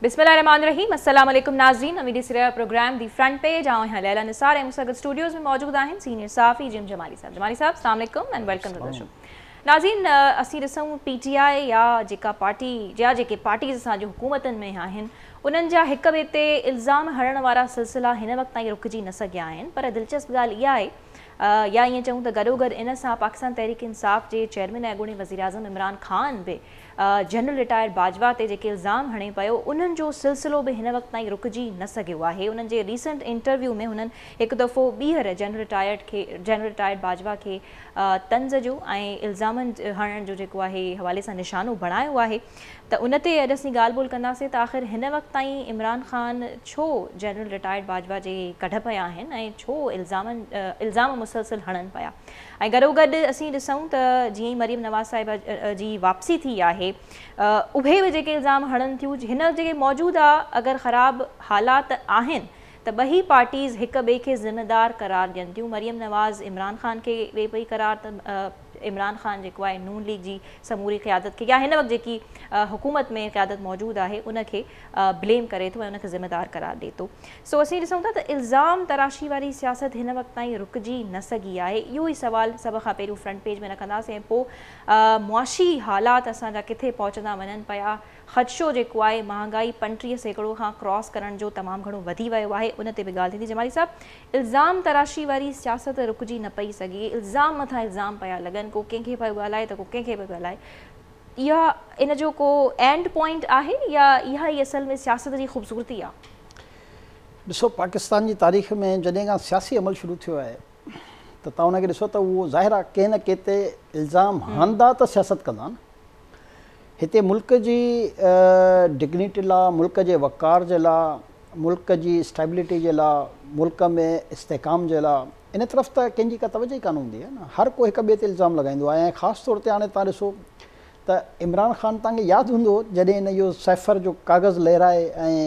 بسم الله الرحمٰن الرحيم السلام عليڪم ناظرين اوهين ڏسي رهيا آهيو پروگرام the front page آئون آهيان ليليٰ نثار ۽ مون سان گڏ اسٽوڊيوز ۾ موجود آهن سينيئر صحافي جم جمالي صاحب جمالي صاحب السلام عليڪم and welcome to the show ناظرين اسين ڏسون پي ٽي آء يا جيڪا پارٽي يا جيڪي پارٽيز اسان جون حڪومتن ۾ آهن انهن جا هڪ ٻئي تي الزام هڻڻ وارا سلسلا هن وقت تائين رڪجي نه سگهيا آهن پر دلچسپ ڳالهه اها آهي يا ائين چئون ته گڏوگڏ ان سان پاڪستان تحريڪ انصاف جي چيئرمين ۽ اڳوڻي وزيراعظم عمران خان به جنرل رٽائرڊ باجوا تي جيڪي الزام هڻي پيو انهن جو سلسلو به هن وقت تائين رڪجي نه سگهيو آهي. انهن جي ريسنٽ انٽرويو ۾ هنن هڪ دفعو ٻيهر جنرل رٽائرڊ کي جنرل رٽائرڊ باجوا کي طنز جو ۽ الزامن هڻڻ جو جيڪو آهي حوالي سان نشانو بڻايو آهي ته ان تي اڄ اسين ڳالهه ٻولهه ڪنداسين ته آخر هن وقت تائين عمران خان ڇو جنرل رٽائرڊ باجوا جي ڪڍ پيا آهن ۽ ڇو الزامن الزام مسلسل هڻن پيا ۽ گڏوگڏ اسين ڏسون ته جيئن ئي مريم نواز صاحبه جي واپسي ٿي آهي اهي به جيڪي الزام هڻن ٿيون هن وقت جيڪي موجوده اگر خراب حالات آهن ته ٻئي پارٽيز هڪ ٻئي کي ذميدار قرار ڏين ٿيون مريم نواز عمران خان کي ڏئي پئي قرار ته عمران خان جيڪو آهي نون ليگ جي سموري قيادت کي يا هن وقت جيڪي حڪومت ۾ قيادت موجود آهي ان کي بليم ڪري ٿو ۽ ان کي ذميدار قرار ڏئي ٿو. سو اسين ڏسون ٿا ته الزام تراشي واري سياست هن وقت تائين رڪجي نه سگهي آهي. اهو ئي سوال سڀ کان پهريون فرنٽ پيج ۾ رکنداسين ۽ پوء معاشي حالات اسان جا ڪٿي پهچندا وڃن پيا، خدشو جيڪو آهي مهانگائي 35% کان ڪراس ڪرڻ جو تمام گهڻو وڌي ويو آهي ان تي به ڳالهه ٿيندي. جمالي صاحب الزام تراشي واري سياست رڪجي نه پئي سگهي، الزام مٿان الزام پيا لڳن، ڪو ڪنهن کي پيو ڳالهائي ته ڪو ڪنهن کي پيو ڳالهائي، اها ان جو ڪو اينڊ پوائنٽ آهي يا اها ئي اصل ۾ سياست جي خوبصورتي آهي؟ ڏسو پاڪستان جي تاريخ ۾ جڏهن کان سياسي عمل شروع ٿيو آهي ته توهان ان کي ڏسو ته اهو ظاهر آهي ڪنهن نه ڪنهن تي الزام هڻندا ته سياست ڪندا نه. هتي ملڪ جي ڊگنيٽي لا، ملڪ جي وقار جي لا، ملڪ جي اسٽيبلٽي جي لا، ملڪ ۾ استحڪام جي لا ان طرف ته ڪنهن جي ڪا توجه ئي ڪانه هوندي آهي نه. هر ڪو هڪ ٻئي تي الزام لڳائيندو آهي ۽ خاص طور تي هاڻي توهان ڏسو ته عمران خان توهان کي ياد هوندو جڏهن هن اهو سائفر جو ڪاغذ لهرائي ۽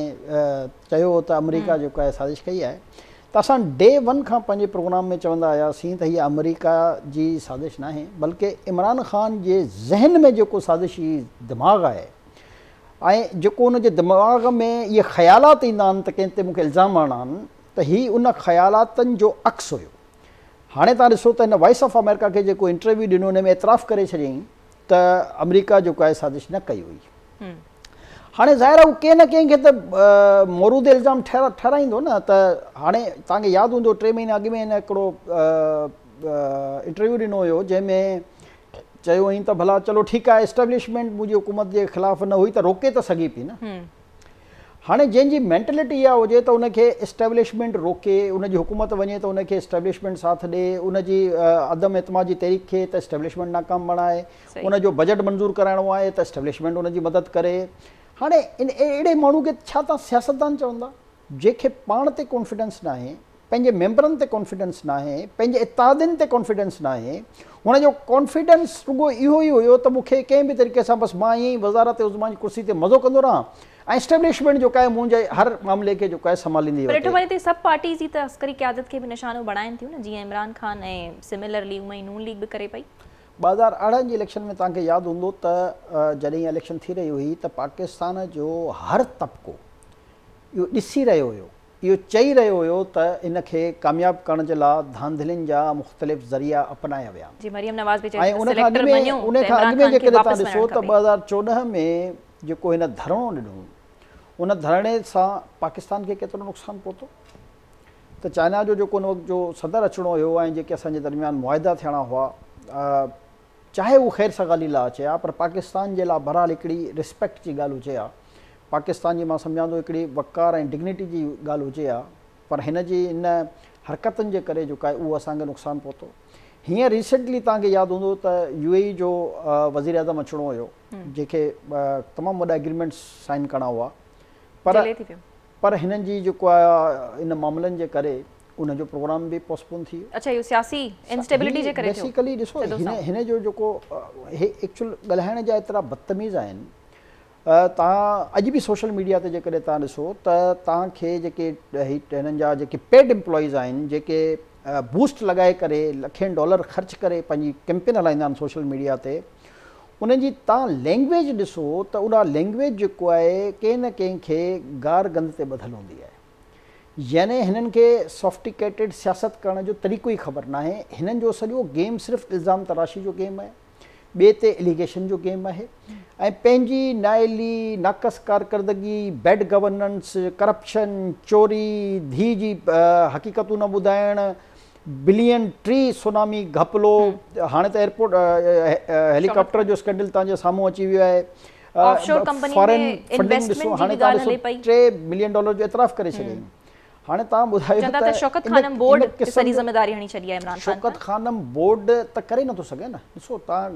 چيو هو ته آمريڪا جيڪو آهي سازش ڪئي آهي ته اسان ڊي ون کان پنهنجي پروگرام ۾ چوندا آياسين ته هيء آمريڪا جي سازش ناهي بلڪه عمران خان جي ذهن ۾ جيڪو سازشي دماغ آهي ۽ جيڪو ان جي دماغ ۾ اهي خيالات ايندا آهن ته ڪنهن تي مون کي الزام هڻڻا آهن ته هي ان خيالاتن جو عڪس هيو. هاڻي توهان ڏسو ته هن وائس آف آمريڪا کي جيڪو انٽرويو ڏنو ان ۾ اعتراف ڪري ڇڏيائين ته آمريڪا جيڪو آهي سازش نه ڪئي هئي. هاڻي ظاهر آهي هو ڪنهن نه ڪنهن کي ته مورود الزام ٺهرائيندو نه ته هاڻي توهان کي ياد هوندو 3 مهينا اڳ ۾ هن هڪڙو انٽرويو ڏنو هيو جنهن ۾ چيو هئائين ته ڀلا چلو ٺيڪ آهي اسٽيبلشمينٽ منهنجي حڪومت جي خلاف نه هئي ته روڪي ته سگهي پئي نه. هاڻي جنهن جي مينٽلٽي اها هجي ته ان کي اسٽيبلشمينٽ روڪي، ان جي حڪومت وڃي ته ان کي اسٽيبلشمينٽ ساٿ ڏي، ان جي عدم اعتماد جي تحريڪ کي ته اسٽيبلشمينٽ ناڪام بڻائي، ان جو بجيٽ منظور ڪرائڻو آهي ته اسٽيبلشمينٽ ان جي مدد ڪري. هاڻي ان اهڙي ماڻهو کي ڇا توهان سياستدان چوندا؟ جنهن کي پاڻ تي ڪانفيڊنس ناهي، پنهنجي ميمبرن تي ڪانفيڊنس ناهي، پنهنجي اتحادين تي ڪانفيڊنس ناهي، هن جو ڪانفيڊنس رڳو اهو ئي هيو ته مون کي ڪنهن به طريقي سان بس مان ائين ئي وزارت عظميٰ جي ڪرسي تي مزو ڪندو رهان ۽ اسٽيبلشمينٽ جيڪا آهي منهنجي هر معاملي کي جيڪو آهي سنڀاليندي پر ڏٺو وتي. وڃي ته سڀ پارٽيز ئي ته عسڪري قيادت کي به نشانو بڻائين ٿيون نه جيئن عمران خان ۽ سميلرلي اونئن ئي نون ليگ به ڪري پئي. 2018 جي اليڪشن ۾ توهان کي ياد هوندو ته جڏهن اها اليڪشن ٿي رهي هئي ته پاڪستان جو هر طبقو اهو ڏسي رهيو هيو اهو چئي رهيو هيو ته ان کي ڪامياب ڪرڻ جي لاء ڌانڌلين جا مختلف ذريعا اپنايا ويا. جي مريم نواز به چئي ۽ ٿي ته ان کان اڳ سليڪٽر ۾ مڃيو ان ته کان اڳ عمران ۾ خان کي جيڪڏهن توهان واپس ڏسو وڃڻ ته کپي. 2014 ۾ جيڪو هن ڌرڻو ڏنو ان ڌرڻي سان پاڪستان کي ڪيترو نقصان پهتو ته چائنا جو جيڪو ان وقت جو صدر اچڻو هيو ۽ جيڪي اسان جي درميان معاهدا ٿيڻا هئا چاهي هو خير سگالي لاء اچي ها پر پاڪستان جي لاء بهرحال هڪڙي ريسپيڪٽ جي ڳالهه هجي ها، پاڪستان جي مان سمجهان ٿو هڪڙي وقار ۽ ڊگنيٽي جي ڳالهه هجي ها پر هن جي ان حرڪتن جي ڪري جيڪو آهي اهو اسان کي نقصان پهتو. هينئر ريسينٽلي توهان کي ياد هوندو ته يو اي اي جو وزيراعظم اچڻو هيو جنهن کي تمام وڏا ايگريمينٽس سائن ڪرڻا هئا پر ڊلي ٿي ويو. پر هنن جي جيڪو آهي ان معاملن جي ڪري ان جو پروگرام به پوسٽپون ٿي ويو. اڇا اهو سياسي انسٽيبلٽي جي ڪري ٿيو. بيسيڪلي ڏسو هن هن جو جيڪو هي ايڪچوئل ڳالهائڻ جا ايترا بدتميز آهن توهان اڄ به سوشل ميڊيا تي جيڪڏهن توهان ڏسو ته توهان کي جيڪي هي هنن جا جيڪي پيڊ امپلائيز آهن جيڪي بوسٽ لڳائي ڪري لکين ڊالر خرچ ڪري پنهنجي ڪيمپين هلائيندا آهن سوشل ميڊيا تي انهن جي توهان لينگويج ڏسو ته اها لينگويج جيڪو آهي ڪنهن نه ڪنهن کي گار گند تي ٻڌل هوندي آهي. يعني هنن کي سافٽيڪيٽيڊ سياست ڪرڻ جو طريقو ئي خبر ناهي. هنن جو سڄو گيم صرف الزام تراشي جو گيم آهي، ٻئي تي اليگيشن جو گيم آهي ۽ پنهنجي نااهلي، ناقص ڪارڪردگي، بيڊ گورننس، ڪرپشن، چوري، ڌيء جي حقيقتون نه ٻڌائڻ، بلين ٽري سونامي گهپلو، هاڻي ته ايئرپورٽ هيليڪاپٽر جو اسڪينڊل توهان جي سامهون اچي ويو آهي. آف شور ڪمپني ۾ فارين فنڊنگ ڏسو انويسٽمينٽ جي هاڻي به توهان ڳالهه ڏسو هلي پئي. 3 ملين ڊالر جو اعتراف ڪري ڇڏيائين. هاڻي توهان ٻڌايو چون ٿا ته ته شوڪت ان خانم بورڊ ان تي قسم سڄي جو ذميواري هڻي ڇڏي آهي عمران خان شوڪت تان. خانم بورڊ ته ڪري نٿو سگهي نه. ڏسو توهان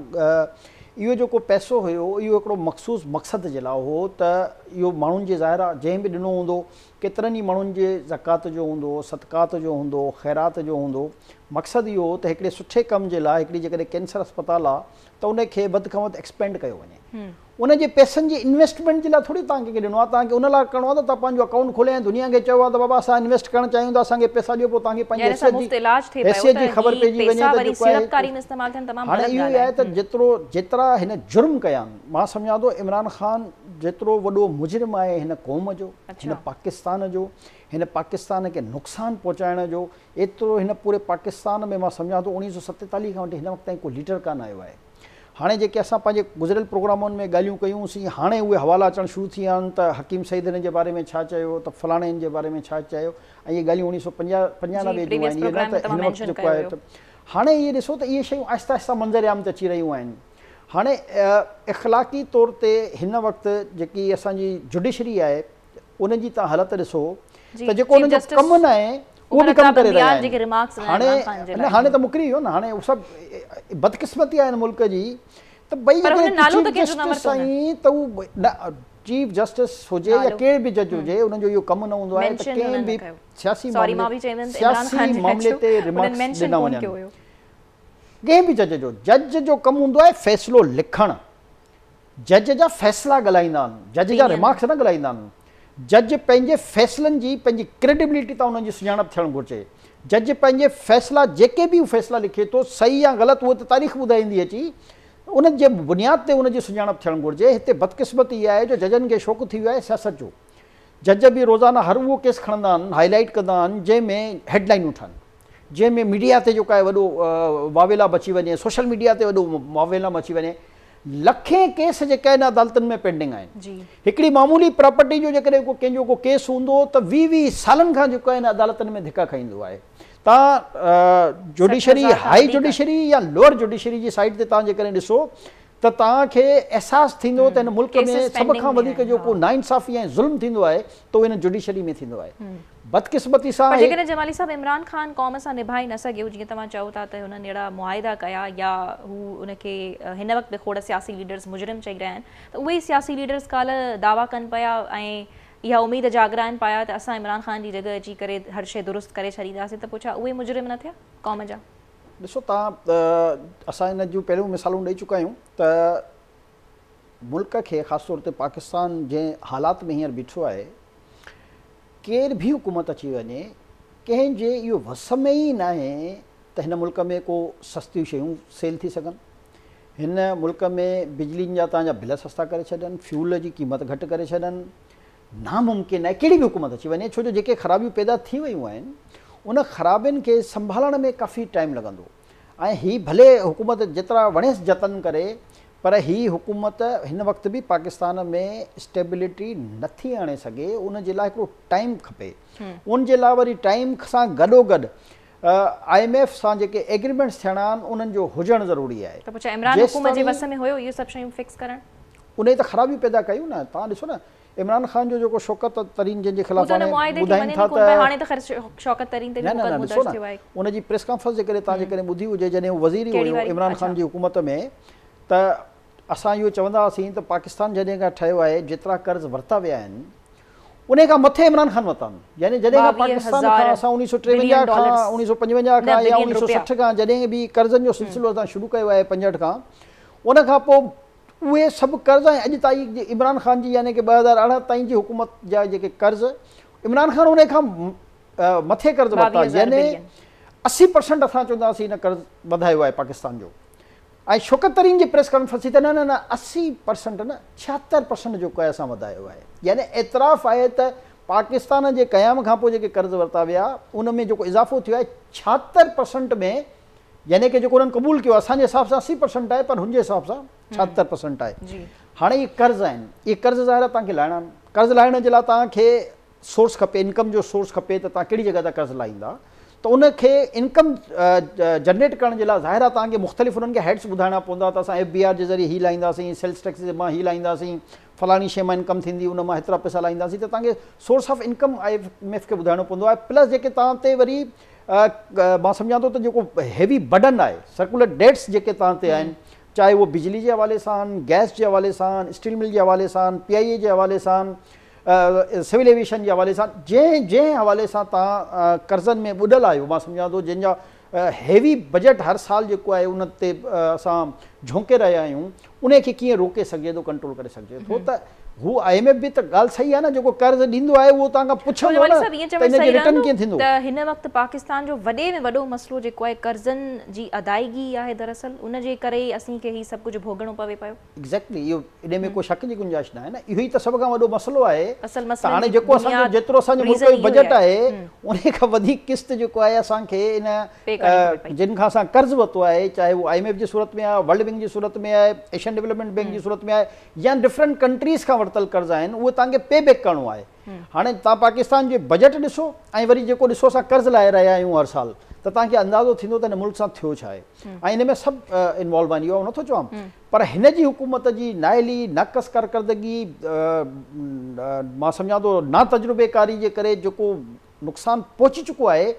اهو جيڪو پئسو هيو اهو هڪڙو مخصوص مقصد جي لاء هو ته اهو ماڻهن جي ظاهر آهي جنهن به ڏنو هوندو ڪيترن ئي ماڻهن جي زڪوات جو هوندو، صدقات جو هوندو، خيرات جو هوندو. مقصد اهو هو ته هڪڙي سٺي ڪم جي لاء هڪڙي جيڪڏهن ڪينسر اسپتال آهي ته ان کي وڌ کان وڌ ايڪسپينڊ ڪيو وڃي. ان جي پئسن جي انويسٽمينٽ جي لاء ٿوري توهان کي ڏنو آهي، توهان کي ان لاء ڪرڻو آهي ته توهان پنهنجو اڪائونٽ کولي ۽ دنيا کي چئو ها ته بابا اسان انويسٽ ڪرڻ چاهيون ٿا اسان کي پئسا ڏيو پوء توهان کي پنهنجي يعني حيثيت مفت جي علاج ٿئي پيو حيثيت ته جي خبر هي پئجي وڃي پئسا ته وري جيڪو آهي سيڙپڪاري ۾ استعمال ٿين تمام هاڻي غلط اهو ئي ڳالهه آهي ته آهي. جيترو جيترا هن جرم ڪيا آهن مان سمجهان ٿو عمران خان جيترو وڏو مجرم آهي هن قوم جو هن پاڪستان جو هن پاڪستان کي نقصان پهچائڻ جو ايترو هن پوري پاڪستان ۾ مان سمجهان ٿو 1947 کان وٺي هن وقت تائين ڪو ليڊر ڪانه آيو آهي. هاڻي جيڪي اسان پنهنجي گذريل پروگرامن ۾ ڳالهيون ڪيون سين هاڻي اهي حوالا اچڻ شروع ٿي ويا آهن ته حڪيم سعيد هن جي باري ۾ ڇا چيو ته فلاڻي هن جي باري ۾ ڇا چيو ۽ اهي ڳالهيون 1995 جي جون پريويس آهن اهي نه پروگرام ۾ ته توهان هن وقت مينشن جيڪو ڪيو آهي هيو. ته هاڻي اهي ڏسو ته اهي شيون آهستي آهستي منظر عام تي اچي رهيون آهن. هاڻي اخلاقي طور تي هن وقت جيڪي اسان جي جڊيشري آهي ان جي توهان حالت ڏسو جي ته جيڪو چيف انهن جو جسٽس ڪم نه آهي اهو عمر به ڪم عطا ڪري رهيا بنديال آهن. جيڪي ريمارڪس ڏنا هاڻي عمران خان جي نه لاء. هاڻي ته مڪري ويو نه هاڻي اهو سڀ بدقسمتي آهي هن ملڪ جي ته ٻئي پر جيڪڏهن هنن نالو چيف ته ڪنهن جو نه جسٽس ورتو نه. آهين ته هو نه چيف جسٽس هجي يا نالو ڪير به جج هجي انهن جو اهو ڪم نه هوندو آهي ته مينشن ڪنهن انهن نه به ڪيو. سياسي سوري مان معاملي به چوندم ته عمران سياسي خان جي لاء معاملي چيو تي انهن ريمارڪس مينشن ڏنا ڪونه وڃن. ڪيو هيو. ڪنهن به جج جو جج جو ڪم هوندو آهي فيصلو لکڻ. جج جا فيصلا ڳالهائيندا آهن، جج جا اوپينين. ريمارڪس نه ڳالهائيندا آهن. جج پنهنجي فيصلن جي پنهنجي ڪريڊبلٽي تان انهن جي سڃاڻپ ٿيڻ گهرجي. جج پنهنجي فيصلا جيڪي به هو فيصلا لکي ٿو صحيح يا غلط اهو ته تاريخ ٻڌائيندي اچي ان جي بنياد تي ان جي سڃاڻپ ٿيڻ گهرجي. هتي بدقسمتي اها آهي جو ججن کي شوق ٿي ويو آهي سياست جو. جج به روزانه هر اهو ڪيس کڻندا آهن، هائي لائيٽ ڪندا آهن جنهن ۾ هيڊ لائينون ٺهن. جنهن ۾ ميڊيا تي جيڪو آهي وڏو واويلا مچي وڃي، سوشل ميڊيا تي وڏو واويلا مچي وڃي. لکين ڪيس جيڪي آهن عدالتن ۾ پينڊنگ آهن. هڪڙي معمولي پراپرٽي جو جيڪڏهن ڪو ڪنهن جو ڪو ڪيس هوندو ته 20 20 سالن کان جيڪو آهي عدالتن ۾ ڌڪا کائيندو آهي. توهان جوڊيشري هائي جوڊيشري يا لوئر جوڊيشري جي سائيڊ تي توهان جيڪڏهن ڏسو ته توهان کي احساس ٿيندو ته هن ملڪ ۾ سڀ کان وڌيڪ جو ڪو ناانصافي ۽ ظلم ٿيندو آهي ته اهو هن جوڊيشري ۾ ٿيندو آهي. بدقسمتي سان پر جيڪڏهن جمالي صاحب عمران خان قوم سان نڀائي نه سگهيو جيئن توهان چئو ٿا ته هنن اهڙا معاهدا ڪيا يا هو ان کي هن وقت به کوڙ سياسي ليڊرز مجرم چئي رهيا آهن ته اهي ئي سياسي ليڊرز ڪالهه دعويٰ ڪن پيا ۽ اها اميد جاڳرائن پيا ته اسان عمران خان جي جڳهه اچي ڪري هر شيء درست ڪري ڇڏينداسين ته پوء ڇا اهي مجرم نه ٿيا قوم جا؟ ڏسو توهان اسان ان جون پهريون مثالون ڏئي چڪا آهيون ته ملڪ کي خاص طور تي پاڪستان جنهن حالات ۾ هينئر بيٺو آهي ڪير به حڪومت اچي وڃي ڪنهن جي اهو وس ۾ ئي ناهي ته هن ملڪ ۾ ڪو سستيون شيون سيل ٿي سگهن هن ملڪ ۾ بجلين جا توهان جا بل سستا ڪري ڇڏن فيول جي قيمت گهٽ ڪري ڇڏن ناممڪن آهي ڪهڙي به حڪومت اچي وڃي ڇو جو جيڪي خرابيون پيدا ٿي ويون آهن ان خرابين کي سنڀالڻ ۾ ڪافي ٽائيم لڳندو ۽ هي ڀلي حڪومت جيترا وڻيس جتن ڪري پر هي حڪومت هن وقت به پاڪستان ۾ اسٽيبلٽي نٿي آڻي سگهي ان جي لاء هڪڙو ٽائيم کپي ان جي لاء وري ٽائيم سان گڏوگڏ I M F سان جيڪي ايگريمينٽس ٿيڻا آهن انهن جو هجڻ ضروري آهي. ته پوء ڇا عمران حڪومت جي وس ۾ هيو اهي سڀ شيون فڪس ڪرڻ؟ انهي ته خرابيون پيدا ڪيون نه توهان ڏسو نه عمران خان جو جيڪو شوڪت ترين جنهن جي خلاف هاڻي ٻڌائين ٿا ته هاڻي ته خير شوڪت ترين تي به مقدمو درج ٿيو آهي. ان جي پريس ڪانفرنس جيڪڏهن توهان جيڪڏهن ٻڌي هجي جڏهن هو وزير ئي هيو عمران خان جي حڪومت ۾ ته اسان اهو چوندا هئاسين ته پاڪستان جڏهن کان ٺهيو آهي جيترا قرض ورتا ويا آهن انهي کان مٿي عمران خان ورتا آهن يعني جڏهن کان پاڪستان کان اسان 1953 کان 1955 کان يا 1960 کان جڏهن به قرضن جو سلسلو اسان شروع ڪيو آهي 65 کان ان کان پوء اهي سڀ قرض ۽ اڄ تائين جي عمران خان جي يعني ڪه 2018 تائين جي حڪومت جا جيڪي قرض عمران خان انهي کان مٿي قرض ورتا يعني 80% اسان چونداسين هن قرض وڌايو آهي پاڪستان جو. ۽ شوڪت ترين جي پريس ڪانفرنس ٿي ته نه نه نه 80% نه 76% جيڪو آهي اسان وڌايو آهي يعني اعتراف آهي ته پاڪستان جي قيام کان پوء جيڪي قرض ورتا ويا ان ۾ جيڪو اضافو ٿيو آهي 76% ۾ يعني ڪي جيڪو انهن قبول ڪيو اسان جي حساب سان 80% آهي پر هن جي حساب سان 76% آهي. هاڻي اهي قرض آهن اهي قرض ظاهر آهي توهان کي لاهڻا آهن قرض لاهڻ جي لاء توهان کي سورس کپي انڪم جو سورس کپي ته توهان ڪهڙي جڳهه تان قرض لاهيندا ته ان کي انڪم جنريٽ ڪرڻ جي لاء ظاهر آهي توهان کي مختلف انهن کي هيڊس ٻڌائڻا پوندا ته اسان ايف بي آر جي ذريعي هي لاهينداسين سيلز ٽيڪس مان هي لاهينداسين فلاڻي شيء مان انڪم ٿيندي ان مان هيترا پئسا لاهينداسين ته توهان کي source of income I M F کي ٻڌائڻو پوندو آهي پلس جيڪي توهان تي وري مان سمجهان ٿو ته جيڪو هيوي برڊن آهي سرڪولر ڊيٽس جيڪي توهان تي آهن چاهي اهو بجلي جي حوالي سان آهن گئس جي حوالي سان آهن اسٽيل مل جي حوالي سان آهن پي آئي اي جي حوالي سان آهن سول ايويشن جي حوالي سان جنهن جنهن حوالي سان توهان قرضن ۾ ٻڏل آهيو مان سمجهان ٿو جنهن جا هيوي بجيٽ هر سال جيڪو آهي ان تي اسان جهونڪي رهيا آهيون ان کي ڪيئن روڪي سگهجي ٿو ڪنٽرول ڪري سگهجي ٿو ته هو I M F به ته ڳالهه صحيح آهي نه جيڪو قرض ڏيندو آهي اهو توهان کان پڇندو نه ته ان جي ريٽرن ڪيئن ٿيندو. ته هن وقت پاڪستان جو وڏي ۾ وڏو مسئلو جيڪو آهي قرضن جي ادائيگي آهي دراصل ان جي ڪري ئي اسين کي هي سڀ ڪجهه ڀوڳڻو پوي پيو. ايگزيڪٽلي اهو انهي ۾ ڪو شڪ جي گنجائش ناهي نه اهو ئي ته سڀ کان وڏو مسئلو آهي ته هاڻي جيڪو اسان جو جيترو اسان جو ملڪ جو بجيٽ آهي انهي کان وڌيڪ قسط جيڪو آهي اسان کي ان جن کان اسان قرض ورتو آهي چاهي اهو I M F جي صورت ۾ آهي ورلڊ بينڪ جي صورت ۾ آهي ايشين ڊولپمينٽ بينڪ جي صورت ۾ آهي يا ڊفرنٽ ڪنٽريز کان ورتل قرض آهن اهي توهان کي پي بيڪ ڪرڻو آهي هاڻي توهان پاڪستان جي بجيٽ ڏسو ۽ وري جيڪو ڏسو اسان قرض لاهي رهيا آهيون هر سال ته توهان کي اندازو ٿيندو ته هن ملڪ سان ٿيو ڇا آهي ۽ ان ۾ سڀ انوالو آهن اهو آئون نٿو چوان پر هن جي حڪومت جي نااهلي ناقص ڪارڪردگي مان سمجهان ٿو ناتجربيڪاري جي ڪري جيڪو نقصان پهچي چڪو آهي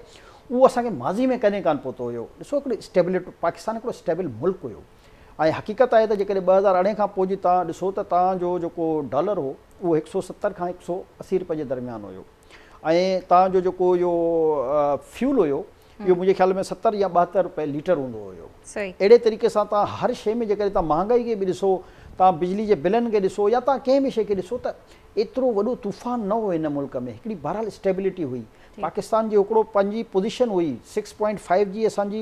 اهو اسان کي ماضي ۾ ڪڏهن ڪانه پهتو هيو. ڏسو هڪڙو اسٽيبلٽ پاڪستان هڪڙو اسٽيبل ملڪ هيو ۽ حقيقت آهي ته جيڪڏهن 2018 کان پوء جي توهان ڏسو ته توهان جو جيڪو ڊالر هو اهو هڪ سو ستر کان هڪ سو اسي روپئي جي درميان هيو ۽ توهان جو جيڪو اهو فيول هيو اهو منهنجي خيال ۾ 70 يا 72 روپئي ليٽر هوندو هيو. اهڙي طريقي سان توهان هر شيء ۾ جيڪڏهن توهان مهانگائي کي به ڏسو توهان بجلي جي بلن کي ڏسو يا توهان ڪنهن به شيء کي ڏسو ته ايترو وڏو طوفان نه هو هن ملڪ ۾ هڪڙي بهرحال اسٽيبلٽي هئي پاڪستان جي هڪڙو پنهنجي پوزيشن هئي سڪس پوائنٽ فائيو جي اسان جي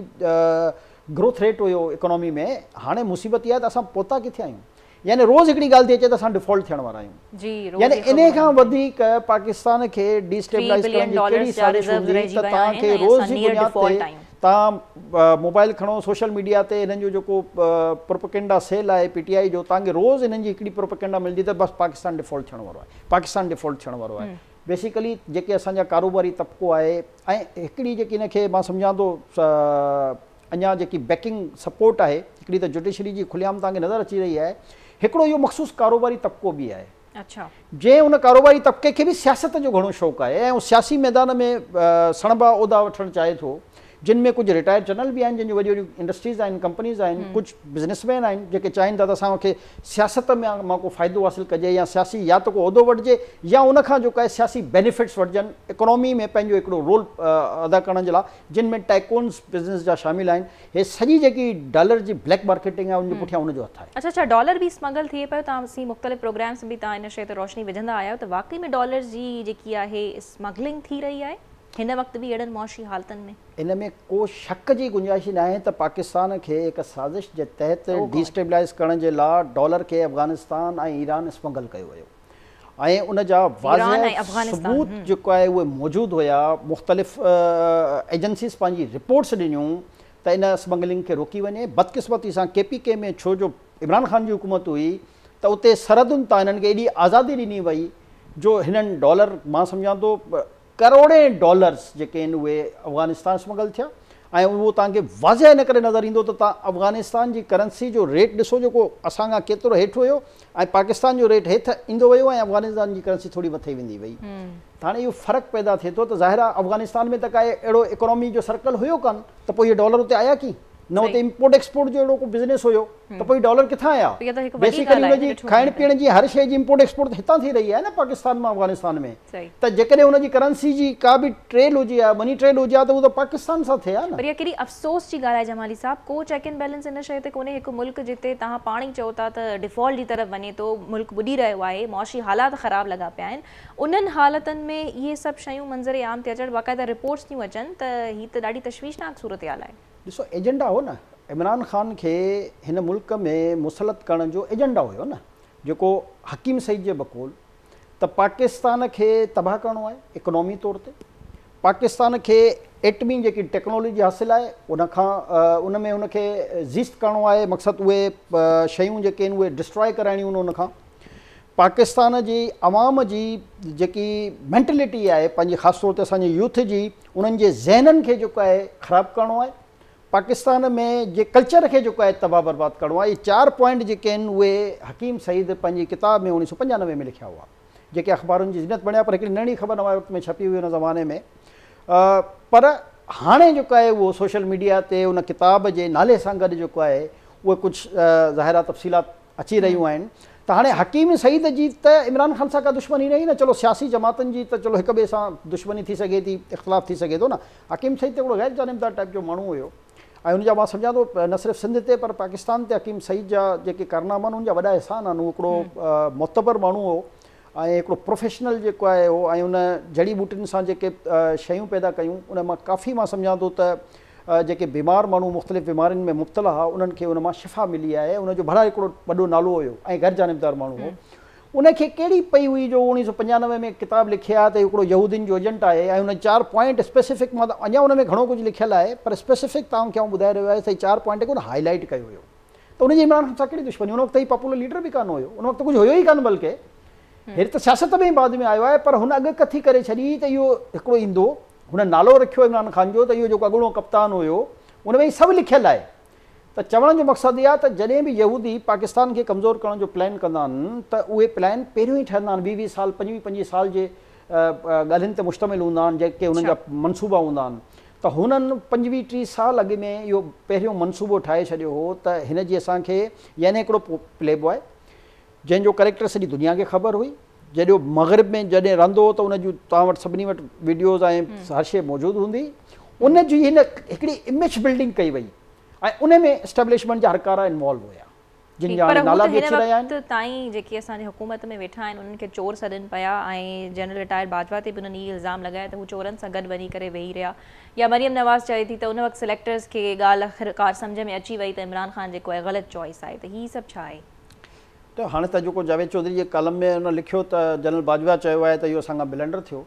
گروٿ ريٽ هيو اڪانومي ۾ هاڻي مصيبت اها آهي ته اسان پهتا ڪٿي آهيون يعني روز هڪڙي ڳالهه ٿي اچي ته اسان ڊيفالٽ ٿيڻ وارا آهيون يعني انهي کان وڌيڪ پاڪستان کي ڊي اسٽيبلائيز ڪرڻ جي ڪهڙي سازش هوندي ته توهان کي روز جي بنياد تي توهان موبائل کڻو سوشل ميڊيا تي هنن جو جيڪو پروپيگنڊا سيل آهي پي ٽي آئي جو توهان کي روز هنن جي هڪڙي پروپيگنڊا ملندي ته بس پاڪستان ڊيفالٽ ٿيڻ وارو آهي پاڪستان ڊيفالٽ ٿيڻ وارو آهي بيسيڪلي جيڪي اسان جا ڪاروباري طبقو آهي ۽ هڪڙي جيڪي هن کي مان سمجهان ٿو اڃا جيڪي بيڪنگ سپورٽ آهي هڪڙي ته جوڊيشري جي کلي عام توهان کي نظر اچي رهي آهي هڪڙو اهو مخصوص ڪاروباري طبقو به آهي جنهن ان ڪاروباري طبقي کي به سياست جو گهڻو شوق آهي ۽ هو سياسي ميدان ۾ سڻڀا عهدا وٺڻ چاهي ٿو، جن ۾ ڪجهه رٽائرڊ جنرل به آهن جن جون وڏيون وڏيون انڊسٽريز آهن، ڪمپنيز آهن، ڪجهه بزنس مين آهن جيڪي چاهين ٿا ته اسان کي سياست ۾ مان ڪو فائدو حاصل ڪجي يا سياسي يا ته ڪو عهدو وٺجي يا ان کان جيڪو آهي سياسي بينيفٽس وٺجن اڪانومي ۾ پنهنجو هڪڙو رول ادا ڪرڻ جي لاء جن ۾ ٽائيڪونز بزنس جا شامل آهن. هي سڄي جيڪي ڊالر جي بليڪ مارڪيٽنگ آهي ان جي پٺيان ان جو هٿ آهي. اڇا ڇا ڊالر به اسمگل ٿئي پيو توهان اسين مختلف پروگرامس ۾ به توهان ان شئي تي روشني وجهندا آيا آهيو ته واقعي ۾ ڊالرز جي جيڪي آهي اسمگلنگ ٿي رهي آهي هن وقت به اهڙن معاشي حالتن ۾. ان ۾ ڪو شڪ جي گنجائش ئي ناهي ته پاڪستان کي هڪ سازش جي تحت ڊي اسٽيبلائيز ڪرڻ جي لا ڊالر کي افغانستان ۽ ايران اسمگل ڪيو ويو ۽ ان جا واضح ثبوت جيڪو آهي اهي موجود هيا، مختلف ايجنسيز پنهنجي رپورٽس ڏنيون ته ان اسمگلنگ کي روڪي وڃي، بدقسمتي سان ڪي پي ڪي ۾ ڇو جو عمران خان جي حڪومت هئي ته اتي سرحدن تان هنن کي ايڏي آزادي ڏني وئي جو هنن ڊالر مان سمجهان ٿو ڪروڙين ڊالرز جيڪي آهن اهي افغانستان اسمگل ٿيا ۽ اهو توهان کي واضح ان ڪري نظر ايندو ته توهان افغانستان جي ڪرنسي جو ريٽ ڏسو جيڪو اسان کان ڪيترو هيٺ هيو ۽ پاڪستان جو ريٽ هيٺ ايندو ويو ۽ افغانستان جي ڪرنسي ٿوري مٿي ويندي وئي ته هاڻي اهو فرق پيدا ٿئي ٿو ته ظاهر آهي افغانستان ۾ ته ڪائي اهڙو اڪانومي جو سرڪل هيو ڪانه ته پوء اهي ڊالر اتي آيا ڪيئن نه اتي امپورٽ ايڪسپورٽ جو اهڙو ڪو بزنس هيو ته پوء ڊالر ڪٿان آيا؟ بيسيڪلي ان جي کائڻ پيئڻ جي هر شيء جي امپورٽ ايڪسپورٽ ته هتان ٿي رهي آهي نه پاڪستان مان افغانستان ۾ ته جيڪڏهن ان جي ڪرنسي جي ڪا به ٽريل هجي ها مني ٽريل هجي ها ته اهو ته پاڪستان سان ٿئي ها نه. پر اها ڪيڏي افسوس جي ڳالهه آهي جمالي صاحب ڪو چيڪ اينڊ بيلنس ان شيء تي ڪونهي هڪ ملڪ جتي توهان پاڻ ئي چئو ٿا ته ڊيفالٽ جي طرف وڃي ٿو ملڪ ٻڏي رهيو آهي معاشي حالات خراب لڳا پيا آهن انهن حالتن ۾ اهي سڀ شيون منظر عام تي اچڻ باقاعده رپورٽس ٿيون اچن ته هي ته ڏاڍي تشويشناڪ صورتحال آهي. ڏسو ايجنڊا هو نه عمران خان کي هن ملڪ ۾ مسلط ڪرڻ جو ايجنڊا هيو نه، جيڪو حڪيم سعيد جي بقول ته پاڪستان کي تباهه ڪرڻو آهي اڪنامي طور تي، پاڪستان کي ايٽمي جيڪي ٽيڪنالاجي حاصل آهي ان کان ان ۾ ان کي زيست ڪرڻو آهي، مقصد اهي شيون جيڪي آهن اهي ڊسٽرائي ڪرائڻيون آهن ان کان. پاڪستان جي عوام جي جيڪي مينٽلٽي آهي پنهنجي خاص طور تي اسان جي يوٿ جي، انهن جي ذهنن کي جيڪو آهي خراب ڪرڻو آهي، پاڪستان ۾ جي ڪلچر کي جيڪو آهي تباهه برباد ڪرڻو آهي. اهي 4 پوائنٽ جيڪي آهن اهي حڪيم سعيد پنهنجي ڪتاب ۾ 1995 ۾ لکيا هئا، جيڪي اخبارن جي زينت بڻيا، پر هڪڙي ننڍڙي خبر نواء وقت ۾ ڇپي هئي ان زماني ۾. پر هاڻي جيڪو آهي اهو سوشل ميڊيا تي ان ڪتاب جي نالي سان گڏ جيڪو آهي اهي ڪجهه ظاهرا تفصيلات اچي رهيون آهن ته هاڻي حڪيم سعيد جي ته عمران خان سان ڪا دشمني نه هئي نه، چلو سياسي جماعتن جي ته چلو هڪ ٻئي سان دشمني ٿي سگهي ٿي، اختلاف ٿي سگهي ٿو نه. حڪيم سعيد ته هڪڙو غير جانبدار ٽائيپ جو ماڻهو هيو ۽ ان جا مان سمجهان ٿو نه صرف سنڌ تي پر پاڪستان تي حڪيم سعيد جا جيڪي ڪارناما آهن ان جا وڏا احسان آهن. هو هڪڙو معتبر ماڻهو هو ۽ هڪڙو پروفيشنل جيڪو آهي هو ۽ ان جڙي ٻوٽين سان جيڪي شيون پيدا ڪيون ان مان ڪافي مان سمجهان ٿو ته جيڪي بيمار ماڻهو مختلف بيمارين ۾ مبتلا هئا انهن کي ان مان شفا ملي آهي. ان جو ڀلا هڪڙو وڏو نالو هيو ۽ غير جانبدار ماڻهو هو. ان کي ڪهڙي پئي هئي جو 1995 ۾ ڪتاب لکي ها ته هڪڙو يهودين جو ايجنٽ آهي ۽ ان 4 پوائنٽ اسپيسفڪ مان اڃا ان ۾ گهڻو ڪجهه لکيل آهي پر اسپيسفڪ توهان کي آئون ٻڌائي رهيو آهيان ته هي 4 پوائنٽ کي ان هائي لائيٽ ڪيو هيو ته ان جي عمران خان سان ڪهڙي دشمني؟ ان وقت هي پاپولر ليڊر به ڪانه هيو، ان وقت ڪجهه هيو ئي ڪانه، بلڪه هير ته سياست ۾ ئي بعد ۾ آيو آهي، پر هن اڳڪٿي ڪري ڇڏي ته اهو هڪڙو ايندو، هن نالو رکيو عمران خان جو ته اهو جيڪو اڳوڻو ڪپتان هيو ان ۾ هي سڀ لکيل آهي. ته چوڻ جو مقصد اهو آهي ته جڏهن به يهودي پاڪستان کي ڪمزور ڪرڻ جو پلان ڪندا آهن ته اهي پلان پهريون ئي ٺهندا آهن، 20 20 سال 25 25 سال جي ڳالهين تي مشتمل هوندا آهن جيڪي انهن جا منصوبا هوندا آهن. ته هنن 25 30 سال اڳ ۾ اهو پهريون منصوبو ٺاهي ڇڏيو هو ته هن جي اسان کي يعني هڪڙو پلي بواء جنهن جو ڪريڪٽر سڄي دنيا کي خبر هئي، جڏهن مغرب ۾ جڏهن رهندو هو ته ان جون توهان وٽ سڀني وٽ وڊيوز ۽ هر شيء موجود هوندي، ان جي هن هڪڙي اميج بلڊنگ ڪئي وئي ۽ ان ۾ اسٽيبلشمينٽ جا هرڪارا انوالو هيا. جن جا پر هاڻي هو نالا ته به هن اچي رهيا آهن. وقت تائين جيڪي اسان جي حڪومت ۾ ويٺا آهن انهن کي چور سڏن پيا ۽ جنرل رٽائرڊ باجوا تي به انهن هي الزام لڳايا ته هو چورن سان گڏ وڃي ڪري ويهي رهيا يا مريم نواز چوي ٿي ته ان وقت سليڪٽرز کي ڳالهه آخرڪار سمجهه ۾ اچي وئي ته عمران خان جيڪو آهي غلط چوائس آهي ته هي سڀ ڇا آهي؟ ته هاڻي ته جيڪو جاويد چوڌري جي ڪالم ۾ ان لکيو ته جنرل باجوا چيو آهي ته اهو اسان کان بلنڊر ٿيو.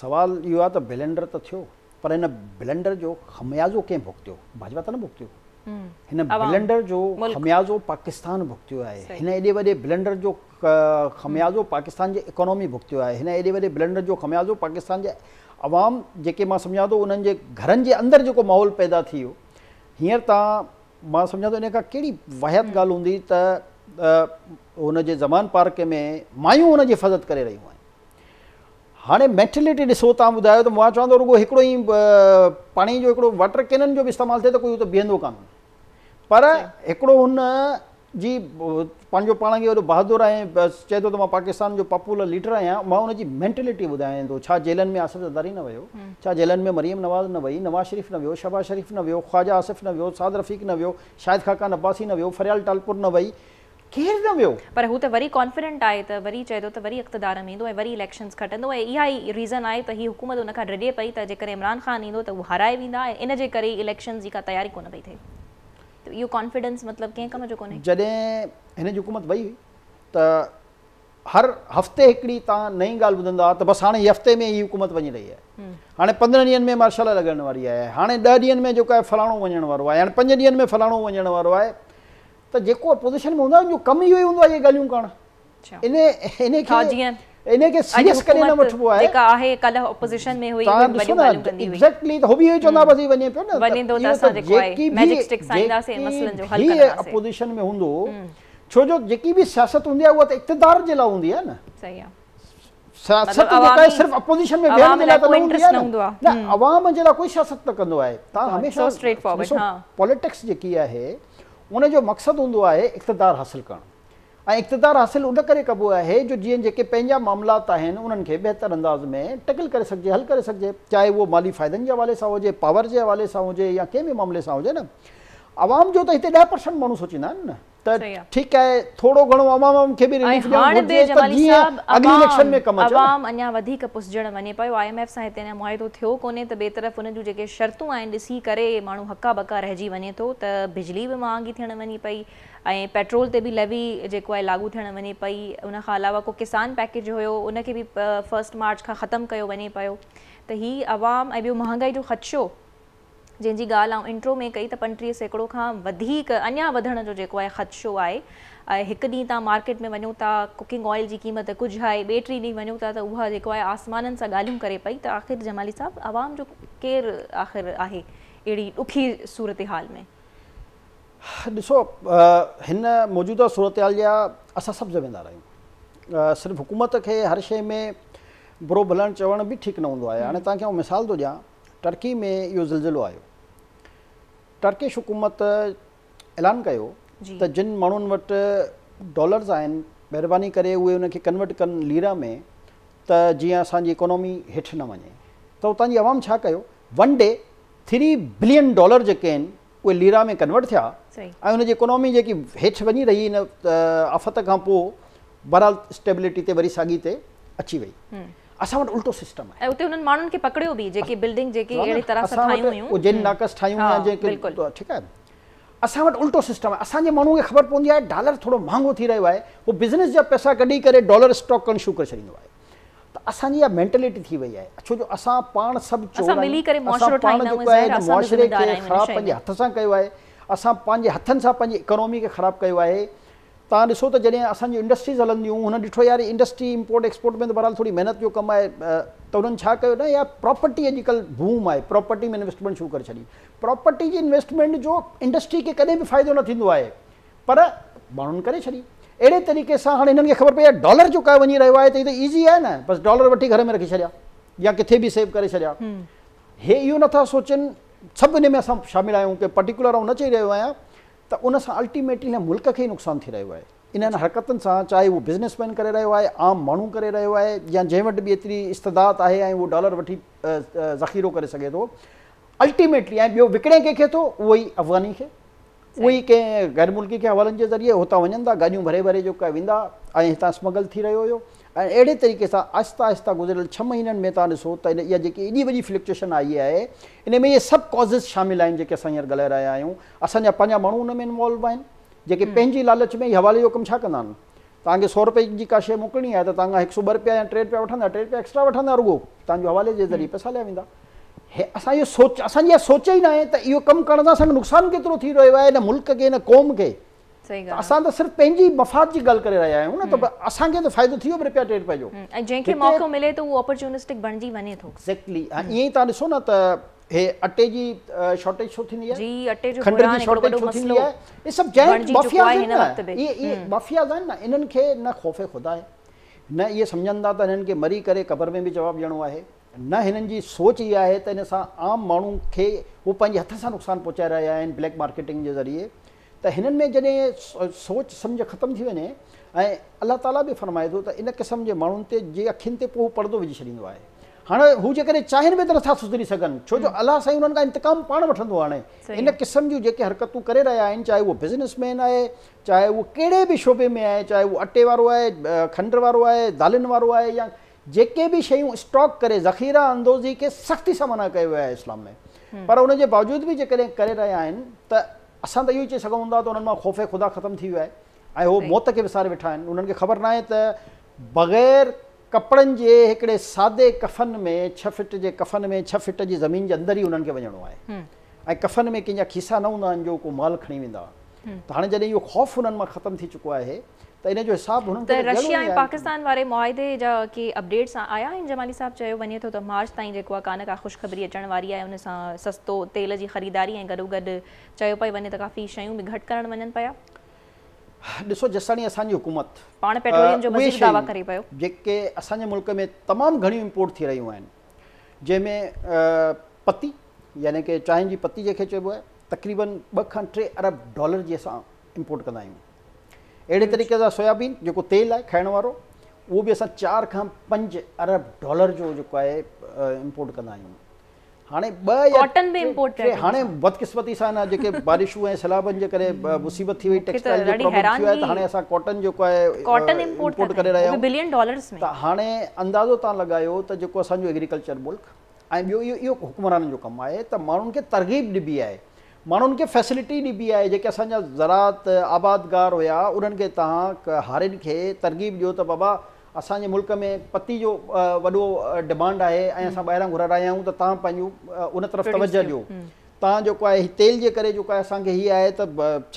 سوال اهو آهي ته بلنڊر ته ٿيو پر هن بلنڊر جو خميازو ڪنهن ڀڳتيو؟ باجوا ته نه ڀڳتيو. هن بلنڊر جو خميازو پاڪستان ڀڳتيو آهي. هن ايڏي وڏي بلنڊر جو خميازو پاڪستان جي اڪانومي ڀڳتيو آهي. هن ايڏي وڏي بلنڊر جو خميازو پاڪستان جي عوام جيڪي مان سمجهان ٿو انهن جي گهرن جي اندر جيڪو ماحول پيدا ٿي ويو هينئر تان مان سمجهان ٿو ان کان ڪهڙي واهيات ڳالهه هوندي ته هن جي زمان پارڪ ۾ مايون هن جي حفاظت ڪري رهيون آهن. هاڻي مينٽلٽي ڏسو، توهان ٻڌايو ته مان چوان ٿو رڳو هڪڙو ئي پاڻي جو هڪڙو واٽر ڪينن جو به استعمال ٿئي ته ڪوئي اتي بيهندو ڪانه، پر هڪڙو هن جي پنهنجو پاڻ کي وڏو بهادر ۽ چئي ٿو ته مان پاڪستان جو پاپولر ليڊر آهيان، مان ان جي مينٽلٽي ٻڌايان ٿو. ڇا جيلن ۾ آصف زرداري نه ويو؟ ڇا جيلن ۾ مريم نواز نه وئي؟ نواز شريف نه ويو؟ شهباز شريف نه ويو؟ خواجه آصف نه ويو؟ سعد رفيق نه ويو؟ شاهد خاقان عباسي نه ويو؟ فريال ٽالپر نه وئي؟ ڪير نه ويو؟ پر هو ته وري ڪانفيڊنٽ آهي ته وري چئي ٿو ته وري اقتدار ۾ ايندو ۽ وري اليڪشنز کٽندو ۽ اها ئي ريزن آهي ته هي حڪومت ان کان ڊڄي پئي ته جيڪڏهن عمران خان ايندو ته هو هارائي ويندا ۽ ان جي ڪري ئي اليڪشنز جي ڪا تياري ڪونه پئي ٿئي ته اهو ڪانفيڊنس مطلب ڪنهن ڪم جو ڪونهي. جڏهن هن جي حڪومت وئي هئي ته هر هفتي هڪڙي توهان نئين ڳالهه ٻڌندا ته بس هاڻي هي هفتي ۾ هي حڪومت وڃي رهي آهي، هاڻي 15 ڏينهن ۾ مارشل لا لڳڻ واري آهي، هاڻي 10 ڏينهن ۾ جيڪو آهي فلاڻو وڃڻ وارو آهي، هاڻي 5 ڏينهن ۾ فلاڻو وڃڻ وارو آهي. ته جيڪو اپوزيشن ۾ هوندو آهي ان جو ڪم اهو ئي هوندو آهي اهي ڳالهيون ڪرڻ. ان ان کي ان کي سيريس ڪڏهن نه وٺبو آهي. جيڪا آهي ڪلهه اپوزيشن ۾ هئي اهي وڏيون ڳالهيون ڪندي هئي. ايگزيڪٽلي ته هو به اهو ئي چوندا بس هي وڃي پيو نه وڃي ٿو ته اسان جيڪو آهي ميجڪ اسٽڪ سائينداسين مسئلن جو حل ڪنداسين. اپوزيشن ۾ هوندو ڇو جو جيڪي به سياست هوندي آهي اها ته اقتدار جي لاء هوندي آهي نه. صحيح آهي. سياست جيڪا آهي صرف اپوزيشن ۾ ويهڻ جي لاء ته نه هوندي آهي نه. نه عوام جي لاء ڪوئي سياست نه ڪندو آهي. توهان هميشه ڏسو پاليٽڪس جيڪي آهي ان جو مقصد هوندو آهي اقتدار حاصل ڪرڻ ۽ اقتدار حاصل ان ڪري ڪبو آهي جو جيئن جيڪي پنهنجا معاملات آهن انهن کي بهتر انداز ۾ ٽيڪل ڪري سگهجي، حل ڪري سگهجي، چاهي اهو مالي فائدن جي حوالي سان هجي، پاور جي حوالي سان هجي يا ڪنهن به معاملي سان هجي نه. عوام جو ته هتي 10% ماڻهو سوچيندا آهن نه. ته ٺيڪ آهي ٿورو گهڻو عوام کي به رليف ڏيڻ گهرجي ته جيئن اڳلي اليڪشن ۾ ڪم اچي. عوام اڃا وڌيڪ پسجڻ وڃي پيو، I M F سان هتي اڃا معاهدو ٿيو ڪونهي ته ٻئي طرف ان جون جيڪي شرطون آهن ڏسي ڪري ماڻهو هڪا ٻڪا رهجي وڃي ٿو ته بجلي به مهانگي ٿيڻ وڃي پئي ۽ پيٽرول تي به ليوي جيڪو آهي لاڳو ٿيڻ وڃي پئي، ان کان علاوه ڪو ڪسان پيڪيج هيو ان کي به فرسٽ مارچ کان ختم ڪيو وڃي پيو ته هي عوام ۽ ٻيو مهانگائي جو خدشو جنهن جي ڳالهه آئون انٽرو ۾ ڪئي ته 35% کان وڌيڪ اڃا وڌڻ جو جيڪو آهي خدشو آهي ۽ هڪ ڏينهن توهان مارڪيٽ ۾ وڃو ٿا ڪوڪنگ آئل جي قيمت ڪجهه آهي ٻئي ٽئين ڏينهن وڃو ٿا ته اها جيڪو آهي آسمانن سان ڳالهيون ڪري پئي ته آخر جمالي صاحب عوام جو ڪير آخر آهي اهڙي ڏکي صورتحال ۾؟ ڏسو هن موجوده صورتحال جا اسان سڀ ذميدار آهيون صرف حڪومت کي هر شيء ۾ برو ڀلڻ چوڻ به ٺيڪ نه هوندو آهي هاڻي توهان کي آئون مثال ٿو ڏيان ٽرڪي ۾ اهو زلزلو آيو. ٽرڪش حڪومت اعلان ڪيو ته جن ماڻهن وٽ ڊالرز آهن مهرباني ڪري اهي ان کي ڪنورٽ ڪن ليرا ۾ ته جيئن اسان جي اڪانومي هيٺ نه وڃي ته اتان جي عوام ڇا ڪيو one day three billion dollar جيڪي آهن اهي ليرا ۾ ڪنورٽ ٿيا ۽ ان جي اڪانومي جيڪي هيٺ وڃي رهي ان آفت کان پوء بهرحال اسٽيبلٽي تي وري ساڳي تي اچي وئي. اسان وٽ الٽو سسٽم آهي. ۽ اتي انهن ماڻهن کي پڪڙيو به جيڪي بلڊنگ جيڪي اهڙي طرح سان ٺاهيون هيون. اسان وٽ جن ناقص ٺاهيون يا جيڪي ٺيڪ آهي. اسان وٽ الٽو سسٽم آهي. اسان جي ماڻهن کي خبر پوندي آهي ڊالر ٿورو مهانگو ٿي رهيو آهي هو بزنس جا پئسا ڪڍي ڪري ڊالر اسٽاڪ ڪرڻ شروع ڪري ڇڏيندو آهي. ته اسان جي اها مينٽلٽي ٿي وئي آهي ڇو جو اسان پاڻ سڀ چور آهيون اسان پاڻ جيڪو آهي معاشري کي خراب پنهنجي هٿ سان ڪيو آهي اسان پنهنجي هٿن سان پنهنجي اڪانومي کي خراب ڪيو آهي توهان ڏسو ته جڏهن اسان جون انڊسٽريز هلنديون هنن ڏٺو يار انڊسٽري امپورٽ ايڪسپورٽ ۾ ته بهرحال ٿوري محنت جو ڪم آهي ته انهن ڇا ڪيو نه يار پراپرٽي اڄڪلهه بوم آهي پراپرٽي ۾ انويسٽمينٽ شروع ڪري ڇڏي پراپرٽي جي انويسٽمينٽ جو انڊسٽري کي ڪڏهن به فائدو نه ٿيندو آهي پر ماڻهن ڪري ڇڏي اهڙي طريقي سان هاڻي هنن کي خبر پئي آهي ڊالر جو ڪاهي وڃي رهيو آهي ته هي ته ايزي آهي نه بس ڊالر وٺي گهر ۾ رکي ڇڏيا يا ڪٿي به سيو ڪري ڇڏيا هي اهو نٿا سوچن سڀ ان ۾ اسان شامل آهيون ڪي پرٽيڪولر آئون نه چئي رهيو آهيان ته ان سان الٽيميٽلي هن ملڪ کي ئي نقصان ٿي رهيو آهي انهن حرڪتن سان چاهي اهو بزنس مين ڪري رهيو آهي عام ماڻهو ڪري رهيو آهي يا جنهن وٽ به ايتري استطاعت آهي ۽ اهو ڊالر وٺي ذخيرو ڪري سگهي ٿو الٽيميٽلي ۽ ٻيو وڪڻي ڪنهن کي ٿو اهو ئي افغاني کي اهي ئي ڪنهن غير ملڪي کي حوالن جي ذريعي هتان وڃن ٿا، گاڏيون ڀري ڀري جو ڪا ويندا ۽ هتان اسمگل ٿي رهيو هيو ۽ اهڙي طريقي سان آهستي آهستي گذريل ڇهه مهينن ۾ توهان ڏسو ته اها جيڪي ايڏي وڏي فلڪچوئيشن آئي آهي ان ۾ اهي سڀ ڪازز شامل آهن جيڪي اسان هينئر ڳالهائي رهيا آهيون. اسان جا پنهنجا ماڻهو ان ۾ انوالو آهن جيڪي پنهنجي لالچ ۾ هي حوالي جو ڪم ڇا ڪندا آهن توهان کي سؤ رپئي جي ڪا شيء موڪلڻي آهي ته توهان کان هڪ سؤ ٻه رپيا يا ٽي رپيا وٺندا، ٽي رپيا ايڪسٽرا وٺندا رڳو توهان جو حوالي جي ذريعي پئسا هليا ويندا. هي اسان اهو سوچ اسان جي اها سوچ ئي ناهي ته اهو ڪم ڪرڻ سان اسان کي نقصان ڪيترو ٿي رهيو آهي هن ملڪ کي هن قوم کي. ته اسان ته صرف پنهنجي مفاد جي ڳالهه ڪري رهيا آهيون نه ته اسان کي ته فائدو ٿي ويو به رپيا ٽي رپيا جو. ۽ جنهن کي موقعو ملي ٿو اهو اپرچونسٽڪ بڻجي وڃي ٿو. ايگزيڪٽلي ۽ ائين ئي توهان ڏسو نه ته هي اٽي جي شارٽيج ڇو ٿيندي آهي؟ جي اٽي جو کنڊ بحران جي هڪڙو شارٽيج وڏو ڇو ٿيندي مسئلو آهي؟ اهي سڀ جائنٽ بڻجي چڪو مافياز آهي آهن هن نه وقت به. اهي اهي مافياز آهن نه انهن کي نه خوف خدا آهي نه اهي سمجهن ٿا ته هنن کي مري ڪري قبر ۾ به جواب ڏيڻو آهي نه هنن جي سوچ اها آهي ته ان سان عام ماڻهو کي هو پنهنجي هٿ سان نقصان پهچائي رهيا آهن بليڪ مارڪيٽنگ جي ذريعي ته هنن ۾ جڏهن سوچ سمجهه ختم ٿي وڃي ۽ الله تعاليٰ به فرمائي ٿو ته ان قسم جي ماڻهن تي جي اکين تي پوء هو پردو وجهي ڇڏيندو آهي هاڻي هو جيڪڏهن چاهين به ته نٿا سڌري سگهن ڇو جو الله سائين انهن کان انتقام پاڻ وٺندو هاڻي ان قسم جون جيڪي حرڪتون ڪري رهيا آهن چاهي اهو بزنس مين آهي چاهي اهو ڪهڙي به شعبي ۾ آهي چاهي اهو اٽي وارو آهي کنڊ وارو آهي دالين وارو آهي يا جيڪي به شيون اسٽاڪ ڪري ذخيره اندوزي کي سختي سان منع ڪيو ويو آهي اسلام ۾ پر ان جي باوجود به جيڪڏهن ڪري رهيا آهن ته اسان ته اهو ئي چئي سگهون ٿا ته انهن مان خوف خدا ختم ٿي ويو آهي ۽ هو موت کي وساري ويٺا آهن. انهن کي خبر ناهي ته بغير ڪپڙن جي هڪڙي سادي ڪفن ۾ ڇهه فٽ جي ڪفن ۾ ڇهه فٽ جي زمين جي اندر ئي انهن کي وڃڻو آهي ۽ ڪفن ۾ ڪنهن جا کيسا نه هوندا آهن جو ڪو مال کڻي ويندا ته هاڻي جڏهن اهو خوف انهن مان ختم ٿي چڪو آهي ته ان جو حساب هنن کي ته ته ڏيڻو رشيا ئي ۽ آهي. پاڪستان واري معاهدي جا ڪي اپڊيٽس آيا آهن جمالي صاحب چيو وڃي ٿو ته مارچ تائين جيڪو آهي ڪا نه ڪا خوشخبري اچڻ واري آهي ان سان سستو تيل جي خريداري ۽ گڏوگڏ چيو پئي وڃي ته ڪافي شيون به گهٽ ڪرڻ وڃن پيا. ڏسو جيستاڻي اسان جي حڪومت پاڻ پيٽروليم جو اهي وزير دعويٰ شيون ڪري پيو. جيڪي اسان جي ملڪ ۾ تمام گهڻيون امپورٽ ٿي رهيون آهن جنهن ۾ پتي يعني ڪي چانهه جي پتي جنهن کي چئبو آهي تقريبن 2 کان 3 ارب ڊالر جي اسان امپورٽ ڪندا آهيون. اهڙي طريقي سان سويابين جيڪو تيل آهي کائڻ وارو اهو به اسان 4 کان 5 ارب ڊالر جو جيڪو آهي امپورٽ ڪندا آهيون. هاڻي ٻه يا ڪاٽن به امپورٽ پيا ڪيون. هاڻي بدقسمتي سان هن جيڪي بارشون ۽ سيلابن جي ڪري مصيبت ٿي وئي ٽيڪسٽائل جو پرابلم ٿي ويو آهي ته هاڻي اسان ڪاٽن جيڪو آهي ڪاٽن امپورٽ ڪري رهيا آهيون بلين ڊالرز ۾. ته هاڻي اندازو توهان لڳايو ته جيڪو اسان جو ايگريڪلچر ملڪ ۽ ٻيو اهو اهو حڪمرانن جو ڪم آهي ته ماڻهن کي ترغيب ڏبي آهي ماڻهن کي فيسلٽي ڏبي آهي جيڪي اسان جا زراعت آبادگار هيا انهن کي توهان هارين کي ترغيب ڏيو ته بابا اسان جي ملڪ ۾ پتي جو وڏو ڊمانڊ آهي ۽ اسان ٻاهران گهرائي رهيا آهيون ته توهان پنهنجو ان طرف توجه ڏيو توهان جيڪو آهي هي تيل جي ڪري جيڪو آهي اسان کي هي آهي ته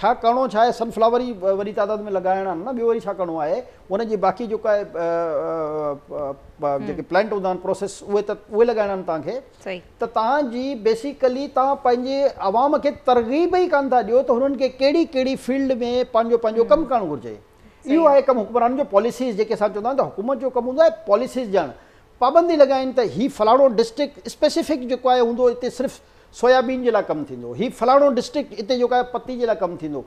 ڇا ڪرڻو ڇا آهي سن فلاور ئي وڏي تعداد ۾ لڳائڻا آهن نه ٻيو وري ڇا ڪرڻو آهي ان جي باقي جيڪو آهي جيڪي پلانٽ هوندا آهن پروسيس اهي ته اهي لڳائڻا آهن توهان کي ته توهان جي بيسيڪلي توهان پنهنجي عوام کي ترغيب ئي ڪانه ٿا ڏيو ته هنن کي ڪهڙي ڪهڙي فيلڊ ۾ پنهنجو پنهنجو ڪم ڪرڻ گهرجي اهو آهي ڪم حڪمرانن جو پاليسيز جيڪي اسان چوندا آهيون ته حڪومت جو ڪم هوندو آهي پاليسيز ڏيڻ پابندي لڳائين ته هي فلاڻو ڊسٽرڪٽ اسپيسيفڪ جيڪو آهي هوندو اتي صرف سويابين جي لاء ڪم ٿيندو هي فلاڻو ڊسٽرڪٽ اتي جيڪو آهي پتي جي لاء ڪم ٿيندو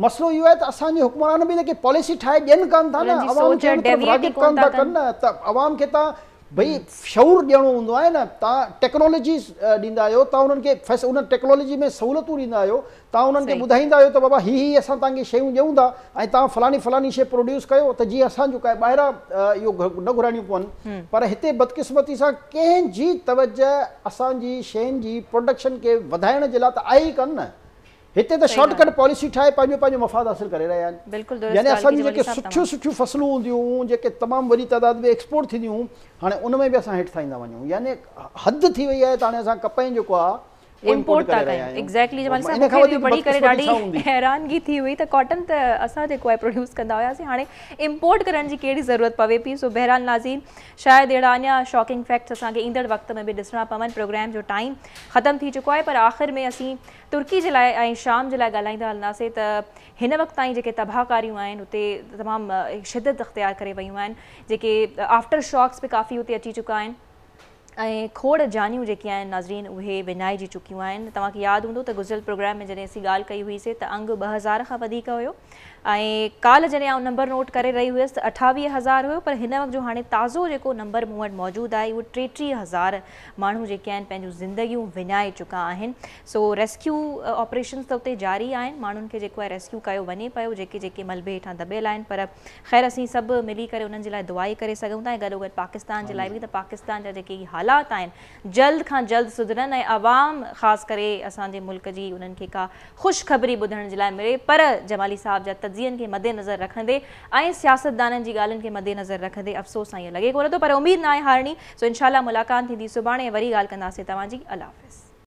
مسئلو اهو آهي ته اسان جي حڪمران به ته ڪي پاليسي ٺاهي ڏين ڪانه ٿا نه عوام کي ان طرف راغب ڪانه ٿا ڪن نه ته عوام کي تان ڀئي شعور ڏيڻو هوندو آهي نه تان ٽيڪنالاجيز ڏيندا آهيو تان انهن کي ان ٽيڪنالاجي ۾ سهولتون ڏيندا آهيو تان انهن کي ٻڌائيندا آهيو ته بابا هي هي اسان تان کي شيون ڏيون ٿا ۽ تان فلاڻي فلاڻي شي پروڊيوس ڪيو ته جيئن اسان جو ڪا ٻاهران اهو نه گهرائڻيون پون پر هتي بدقسمتي سان ڪنهن جي توجه اسان جي شين جي پروڊڪشن کي وڌائڻ جي لاء ته آهي ئي ڪانه نه هتي ته شارٽ ڪٽ پاليسي ٺاهي پنهنجو پنهنجو مفاد حاصل ڪري رهيا آهن. يعني اسان جون جيڪي سٺيون سٺيون فصلون هونديون هيون جيڪي تمام وڏي تعداد ۾ ايڪسپورٽ ٿينديون هيون هاڻي ان ۾ به اسان هيٺ ٿا ايندا وڃون يعني حد ٿي وئي آهي ته هاڻي اسان ڪپهه جيڪو آهي اهو امپورٽ ڪري رهيا آهيون. ايگزيڪٽلي جمالي صاحب مون کي به پڙهي ڪري ڏاڍي حيرانگي ٿي هئي ته ڪاٽن ته اسان جيڪو آهي پروڊيوس ڪندا هياسين هاڻي امپورٽ ڪرڻ جي ڪهڙي ضرورت پوي پئي سو بهرحال ناظرين شايد اهڙا اڃا شاڪنگ فيڪٽس اسان کي ايندڙ وقت ۾ به ڏسڻا پون پروگرام جو ٽائيم ختم ٿي چڪو آهي پر آخر ۾ اسين ترڪي جي لاء ۽ شام جي لاء ڳالهائيندا هلنداسين ته هن وقت تائين جيڪي تباهه ڪاريون آهن اتي تمام شدت اختيار ڪري ويون آهن جيڪي آفٽر شاڪس به ڪافي اتي اچي چڪا آهن ۽ کوڙ جانيون جيڪي آهن ناظرين اهي وڃائجي چڪيون آهن توهان کي ياد هوندو ته گذريل پروگرام ۾ جڏهن اسين ڳالهه ڪئي هئي سي ته انگ 2000 کان وڌيڪ هيو ۽ ڪالهه جڏهن آئون نمبر نوٽ ڪري رهي هيس ته 28000 هيو پر هن وقت جو هاڻي تازو جيڪو نمبر مون وٽ موجود آهي اهو 33,000 ماڻهو جيڪي آهن پنهنجون زندگيون وڃائي چڪا آهن سو ريسڪيو آپريشنز ته اتي جاري آهن ماڻهن کي جيڪو آهي ريسڪيو ڪيو وڃي پيو جيڪي جيڪي ملبي هيٺان دٻيل آهن پر خير اسين سڀ ملي ڪري انهن جي لاء دعا ئي ڪري سگهون ٿا ۽ گڏوگڏ پاڪستان جي لاء به ته پاڪستان جا جيڪي حالات آهن جلد کان جلد سڌرن ۽ عوام خاص ڪري اسان جي ملڪ جي انهن کي ڪا خوشخبري ٻڌڻ جي لاء ملي پر جمالي صاحب جا تجزين کي مد نظر رکندي ۽ سياستدانن جي ڳالهين کي مد نظر رکندي افسوس سان ائين لڳي ڪونه ٿو پر اميد ناهي هارڻي سو انشاء الله ملاقات ٿيندي سڀاڻي ۽ وري ڳالهه ڪنداسين توهان جي الله حافظ.